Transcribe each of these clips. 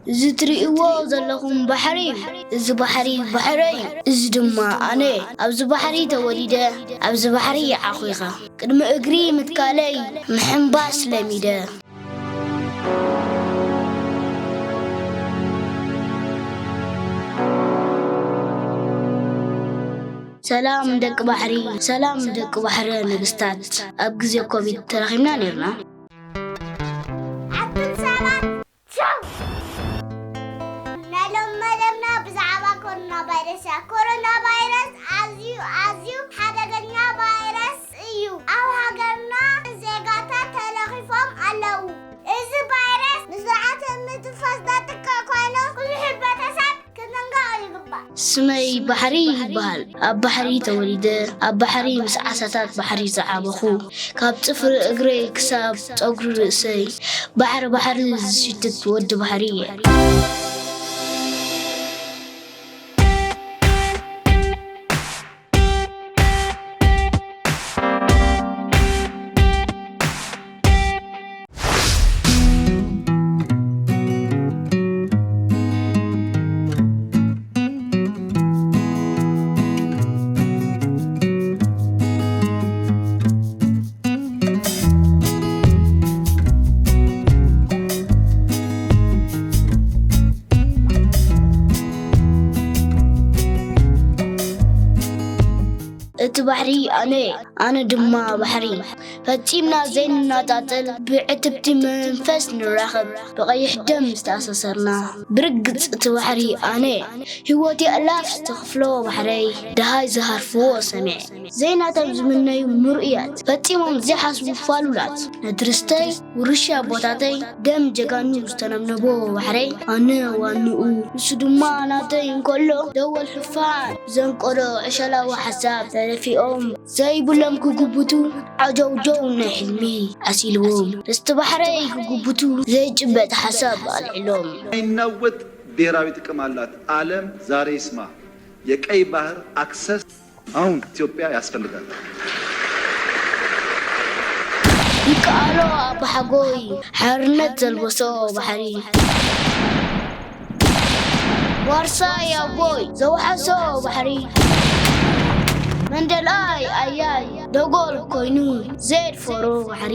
እዚ ትርእይዎ ዘለኹም ባሕሪ እዩ። እዚ ባሕሪ ባሕረይ እዩ። እዚ ድማ ኣነ እየ። ኣብዚ ባሕሪ ተወሊደ፣ ኣብዚ ባሕሪ ዓኺኸ። ቅድሚ እግሪ ምትካለይ ምሕንባስ ለሚደ። ሰላም ደቂ ባሕሪ፣ ሰላም ደቂ ባሕረ ነገስታት። ኣብ ግዜ ኮቪድ ተራኺብና ነይርና። ኣቱም ሰባት፣ ቻው! ናይ ሎሚ መደብና ብዛዕባ ኮሮና ቫይረስ እያ። ኮሮና ቫይረስ ኣዝዩ፣ ኣዝዩ ሓደገኛ ቫይረስ እዩ። ኣብ ሃገርና ዜጋታት ተለኺፎም ኣለዉ። እዚ ቫይረስ ንስርዓተ ምትንፋስ ዘጥቅዕ ኮይኑ፣ ኩሉ ሕብረተሰብ ክጥንቀቕ ይግባእ። ስመይ ባሕሪ ይበሃል። ኣብ ባሕሪ ተወሊደ፣ ኣብ ባሕሪ ምስ ዓሳታት ባሕሪ ዝዓበኹ፣ ካብ ጽፍሪ እግረይ ክሳብ ጸጉሪ ርእሰይ ባሕሪ ባሕሪ ዝሽትት ወዲ ባሕሪ እየ። እቲ ባሕሪ ኣነ፣ ኣነ ድማ ባሕሪ። ፈጺምና ዘይንነጻጸል፣ ብዕትብቲ መንፈስ ንራኸብ፣ ብቐይሕ ደም ዝተኣሳሰርና። ብርግጽ እቲ ባሕሪ ኣነ፣ ህይወት የእላፍ ዝተኽፍሎ ባሕረይ፣ ደሃይ ዝሃርፍዎ ሰሚዐ። ዘይናቶም ዝምነዩ ምርኡያት፣ ፈጺሞም ዘይሓስቡ ፋሉላት። ነቲ ርስተይ፣ ውርሻ ኣቦታተይ፣ ደም ጀጋኑ ዝተነብነቦ ባሕረይ፣ ኣነ ዋንኡ፣ ንሱ ድማ ናተይ እንከሎ፣ ደወል ሕፋን ዘንቀሎ ዕሸላዊ ሓሳብ ተደፊኦም፣ ዘይብሎም ክጉብቱ፣ ዓጀውጀው ናይ ሕልሚ ዓሲልዎም። ርስቲ ባሕረይ ክጉብቱ፣ ዘይጭበጥ ሓሳብ ኣልዒሎም። የማይናወጥ ብሔራዊ ጥቅም አላት። ዓለም ዛሬ ይስማ። የቀይ ባህር አክሰስ አሁን ኢትዮጵያ ያስፈልጋታል። ይከኣሎ ኣባሓጎይ፣ ሓርነት ዘልበሶ ባሕሪ። ዋርሳይ ኣቦይ፣ ዘውሓሶ ባሕሪ። መንደልኣይ ኣያይ፣ ደጎል ኮይኑ ዘድፈሮ ባሕሪ።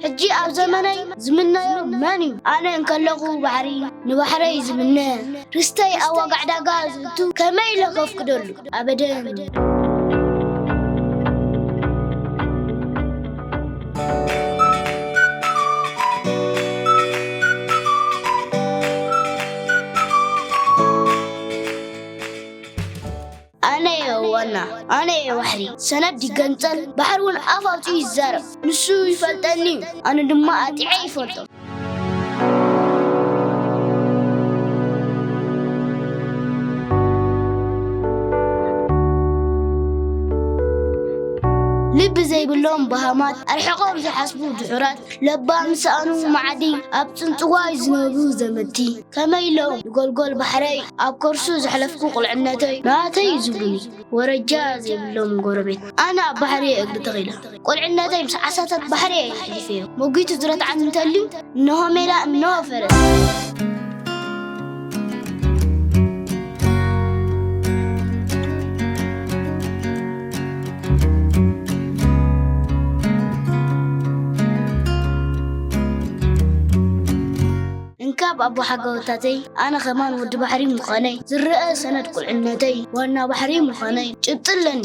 ሕጂ ኣብ ዘመነይ ዝምነዮ መን እዩ? ኣነ እንከለኹ ባሕሪ፣ ንባሕረይ ዝምነ። ርስተይ ኣብ ዋጋ ዕዳጋ ዝእቱ ከመይ ኢለ ከፍቅደሉ? ኣበደን። ኣነ እየ ዋና፣ ኣነ እየ ባሕሪ። ሰነድ ይገንጸል፣ ባሕሪ እውን ኣፍ ኣውጺኡ ይዛረብ። ንሱ ይፈልጠኒ እዩ፣ ኣነ ድማ ኣጢዐ ይፈልጦ። ልቢ ዘይብሎም በሃማት፣ ኣርሒቖም ዝሓስቡ ድሑራት፣ ለባም ዝሰኣኑ መዓዲ፣ ኣብ ጽንጽዋይ ዝነብሩ ዘመድቲ። ከመይ ኢሎም ንጎልጎል ባሕረይ ኣብ ከርሱ ዘሕለፍኩ ቁልዕነተይ ናተይ እዩ ዝብሉኒ። ወረጃ ዘይብሎም ጎረቤት። ኣነ ኣብ ባሕሪ እየ እግሪ ተኺለ። ቁልዕነተይ ምስ ዓሳታት ባሕሪ እየ ኣሕሊፈዮ። መጒቱ ዝረትዓኒ እንተልዩ፣ እንሆ ሜዳ፣ እንሆ ፈረስ። እንካብ ኣቦሓጎታተይ ኣነ ኸማን ወዲ ባሕሪ ምዃነይ ዝረኣ ሰነድ ቁልዕነተይ፣ ዋና ባሕሪ ምዃነይ ጭብጢ ኣለኒ።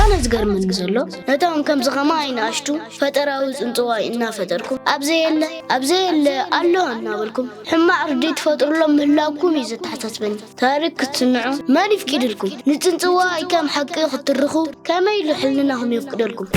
ኣነ ዝገርመኒ ዘሎ፣ ነቶም ከምዚ ኸማይ ንኣሽቱ ፈጠራዊ ጽንጽዋይ እናፈጠርኩም፣ ኣብ ዘየለ፣ ኣብ ዘየለ ኣሎ እናበልኩም፣ ሕማቕ ርድኢት ትፈጥሩሎም ምህላውኩም እዩ ዘተሓሳስበኒ። ታሪክ ክትስንዑ መን ይፍቂድልኩም? ንጽንጽዋይ ከም ሓቂ ክትርኹ ከመይ ኢሉ ሕልናኹም የፍቅደልኩም?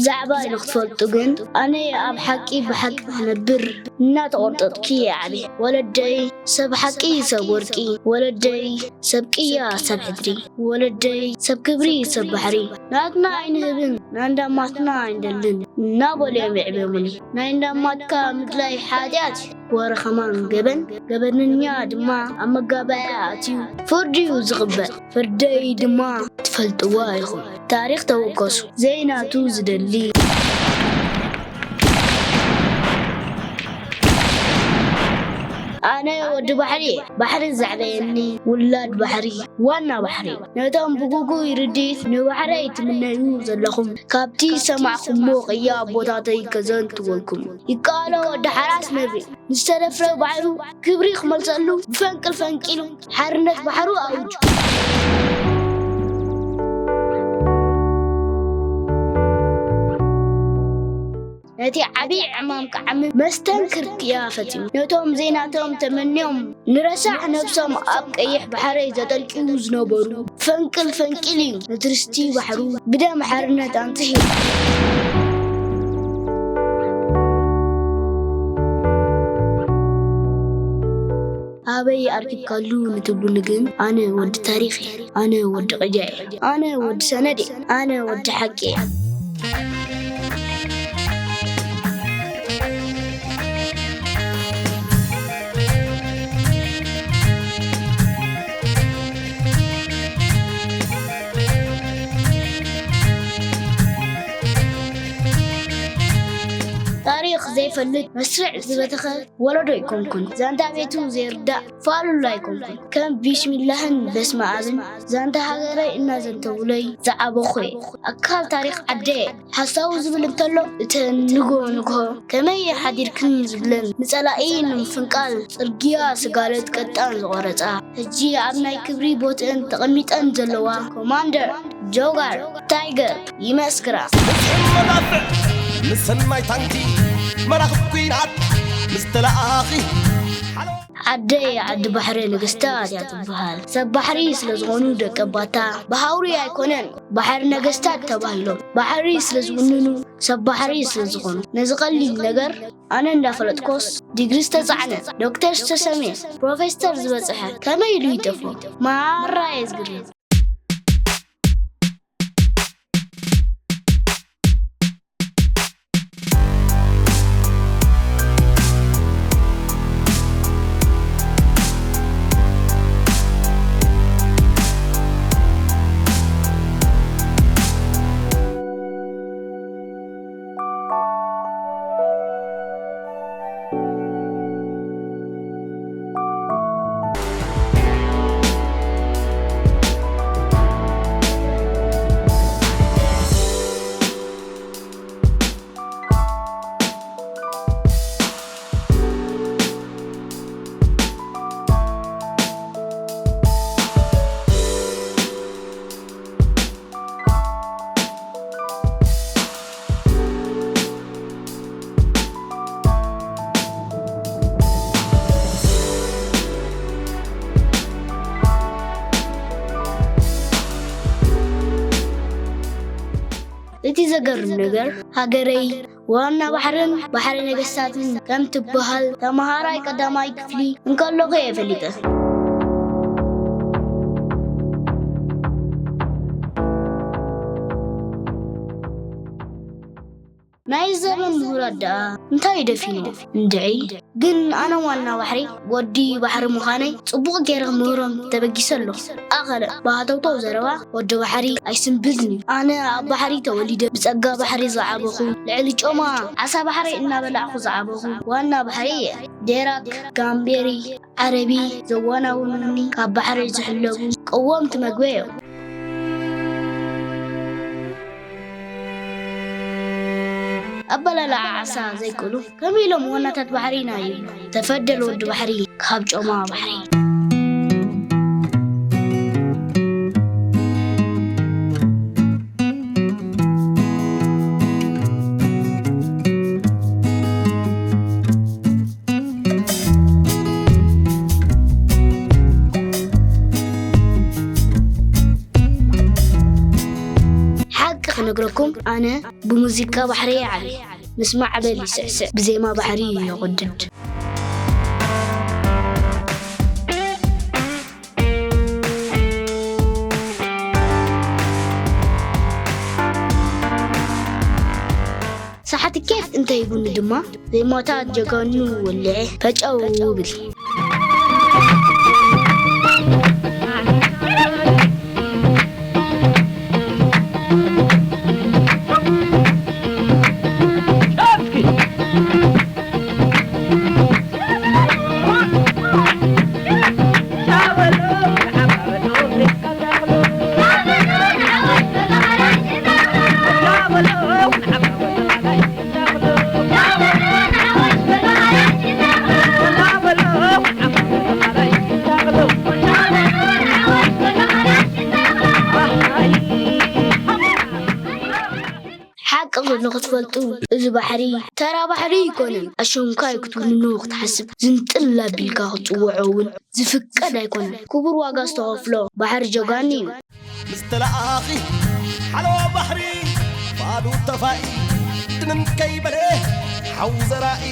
ብዛዕባይ ንኽትፈልጡ ግን፣ ኣነ ኣብ ሓቂ ብሓቂ ክነብር እናተቖርጠጥኪ እየ ዓብየ። ወለደይ ሰብ ሓቂ ሰብ ወርቂ፣ ወለደይ ሰብ ቅያ ሰብ ሕድሪ፣ ወለደይ ሰብ ክብሪ ሰብ ባሕሪ። ናትና ኣይንህብን፣ ናይ እንዳማትና ኣይንደልን እናበሉ እዮም የዕብዮምኒ። ናይ እንዳማትካ ምድላይ ሓጢኣት እዩ፣ ወረ ከማን ገበን፣ ገበነኛ ድማ ኣብ መጋባእያ ኣትዩ ፍርዱ እዩ ዝቕበል። ፍርደይ ድማ ትፈልጥዋ ኢኹም። ታሪኽ ተወከሱ፣ ዘይናቱ ዝደሊ። ኣነ ወዲ ባሕሪ እየ። ባሕሪ ዘዕበየኒ ውላድ ባሕሪ፣ ዋና ባሕሪ። ነቶም ብግጉይ ርድኢት ንባሕረይ ትምነዩ ዘለኹም፣ ካብቲ ዝሰማዕኩሞ ቅያ ኣቦታተይ ከዘንትወልኩም። ይከኣሎ ወዲ ሓራስ ነብሪ፣ ንዝተደፍረ ባሕሩ ክብሪ ክመልሰሉ ብፈንቅል ፈንቂሉ ሓርነት ባሕሩ ኣውጁ። ነቲ ዓቢ ዕማም ክዓምም መስተንክር ቅያ ፈጺሙ። ነቶም ዘይናቶም ተመንዮም ንረሳሕ ነብሶም ኣብ ቀይሕ ባሕሪ ዘጠልቅዩ ዝነበሩ ፈንቅል ፈንቂል እዩ። ነቲ ርስቲ ባሕሩ ብደም ሓርነት ኣንጽሂሩ። ኣበይ ኣርኪብካሉ ንትብሉኒ ግን፣ ኣነ ወዲ ታሪኽ እየ። ኣነ ወዲ ቅያ እየ። ኣነ ወዲ ሰነድ እየ። ኣነ ወዲ ሓቂ እየ። ታሪኽ ዘይፈልጥ መስርዕ ዝበተኸ ወለዶ ኣይኮንኩን። ዛንታ ቤቱ ዘይርዳእ ፋሉላ ኣይኮንኩን። ከም ቢስሚላህን በስመ ኣብን ዛንታ ሃገረይ እናዘንተውለይ ዝዓበኹ እየ። ኣካል ታሪኽ ዓደየ። ሓሳዊ ዝብል እንተሎ፣ እተን ንግሆ ንግሆ ከመይ ሓዲርክን ዝብለን፣ ንጸላኢ ንምፍንቃል ጽርግያ ስጋለት ቀጣን ዝቖረጻ፣ ሕጂ ኣብ ናይ ክብሪ ቦትአን ተቐሚጠን ዘለዋ ኮማንደር ጆጋር ታይገር ይመስክራ። መዳፍዕ ምስ ሰናይ ታንኪ፣ መራኽብ ኲናት ምስ ተለኣኺ። ዓደይ ዓዲ ባሕሪ ነገስታት እያ ትበሃል። ሰብ ባሕሪ ስለ ዝኾኑ ደቂ ኣባታ ብሃውሪ ኣይኮነን ባሕሪ ነገስታት ተባሂሎም። ባሕሪ ስለ ዝውንኑ፣ ሰብ ባሕሪ ስለ ዝኾኑ። ነዚ ቀሊል ነገር ኣነ እንዳፈለጥኮስ ዲግሪ ዝተጻዕነ፣ ዶክተር ዝተሰምየ፣ ፕሮፌሰር ዝበጽሐ ከመይ ኢሉ ይጠፍኦ? ማራ እየ ዝግርም። እቲ ዘገርም ነገር፣ ሃገረይ ዋና ባሕርን ባሕሪ ነገስታትን ከም ትበሃል ተመሃራይ ቀዳማይ ክፍሊ እንከለኹ እየ ፈሊጠ። ናይ ዘበን ምሁራት ደኣ እንታይ ደፊኑ? እንድዒ። ግን ኣነ ዋና ባሕሪ፣ ወዲ ባሕሪ ምዃነይ ጽቡቕ ገይረ ክምህሮም ተበጊሰ ኣለኹ። ኣኸለ ብሃተውተው ዘረባ ወዲ ባሕሪ ኣይስንብድን እዩ። ኣነ ኣብ ባሕሪ ተወሊደ፣ ብጸጋ ባሕሪ ዝዓበኹ፣ ልዕሊ ጮማ ዓሳ ባሕሪ እናበላዕኹ ዝዓበኹ ዋና ባሕሪ እየ። ዴራክ፣ ጋምቤሪ፣ ዓረቢ ዘዋናውኑኒ ካብ ባሕሪ ዝሕለቡ ቀወምቲ መግበይ እዮም። ኣበላልዓ ዓሳ ዘይክእሉ ከመይ ኢሎም ዋናታት ባሕሪ ኢና ይብሉ። ተፈደል ወዲ ባሕሪ ካብ ጮማ ባሕሪ። ሓቂ ክነግረኩም ክነግረኩም፣ ኣነ ብሙዚቃ ባሕሪ እየ ዓብየ። ምስ ማዕበል ይስዕስዕ፣ ብዜማ ባሕሪ ይቕድድ። ሰሓትኬት እንተሂቡኒ ድማ፣ ዜማታት ጀጋኑ ወልዐ ፈጨው እብል። ሓቂ ንኽትፈልጡ፣ እዚ ባሕሪ ተራ ባሕሪ ኣይኮነን። ኣሸንኳይ ክትውንኖ ክትሓስብ፣ ዝንጥል ኣቢልካ ክትጽውዖ እውን ዝፍቀድ ኣይኮነን። ክቡር ዋጋ ዝተኸፍሎ ባሕሪ ጀጋኑ እዩ። ምስ ተለኣኺ ሓለዋ ባሕሪ ባዱ ተፋኢ፣ ድንን ከይበለ ሓው ዘራኢ፣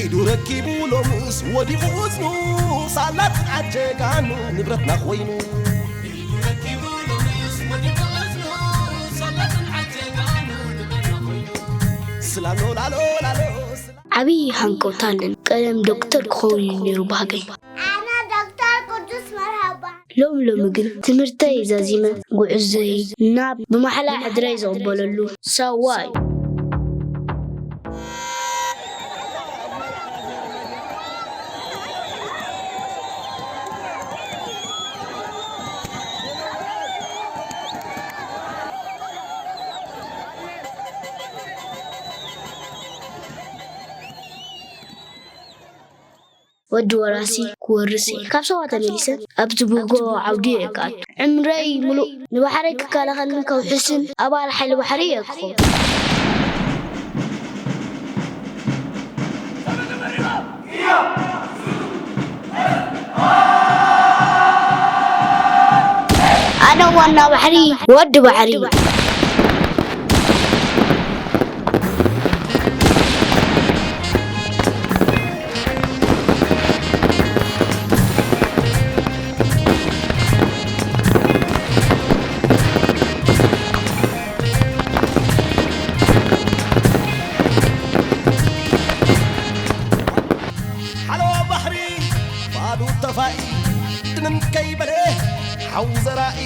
ኢዱ ረኪቡ ሎምስ ወዲቑ እዝኑ፣ ሳላ ጽንዓት ጀጋኑ ንብረትና ኮይኑ። ዓብዪ ሃንቀውታ ኣለኒ። ቀደም ዶክተር ክኸውን እዩ ነይሩ ባህገይ። ኣነ ዶክተር ቅዱስ መርሃባ። ሎም ሎሚ ግን ትምህርተይ ዛዚመ፣ ጉዕዞይ ናብ ብማሕላ ሕድረይ ዝቕበለሉ ሳዋ እዩ። ወዲ ወራሲ ክወርስ እየ። ካብ ሳዋ ተመሊሰ ኣብቲ ብጎ ዓውዲ እየ ክኣቱ። ዕምረይ ምሉእ ንባሕረይ ክከላኸልን ከውሕስን ኣባል ሓይሊ ባሕሪ እየ ክኸውን። ኣነ ዋና ባሕሪ፣ ወዲ ባሕሪ። ሓለዋ ባሕሪ ባዱ ተፋኢ፣ ድንን ከይበለ ሓው ዘራኢ፣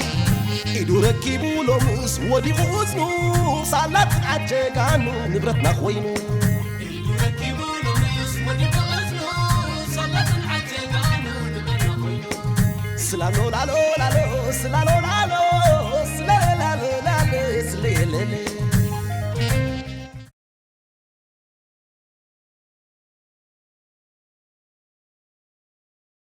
ኢዱ ረኪቡ ሎምስ ወዲቑ እዝኑ፣ ሳላ ጽንዓት ጀጋኑ ንብረትና ኮይኑ። ስላሎ ላሎ ላሎ፣ ስላሎ ላሎ።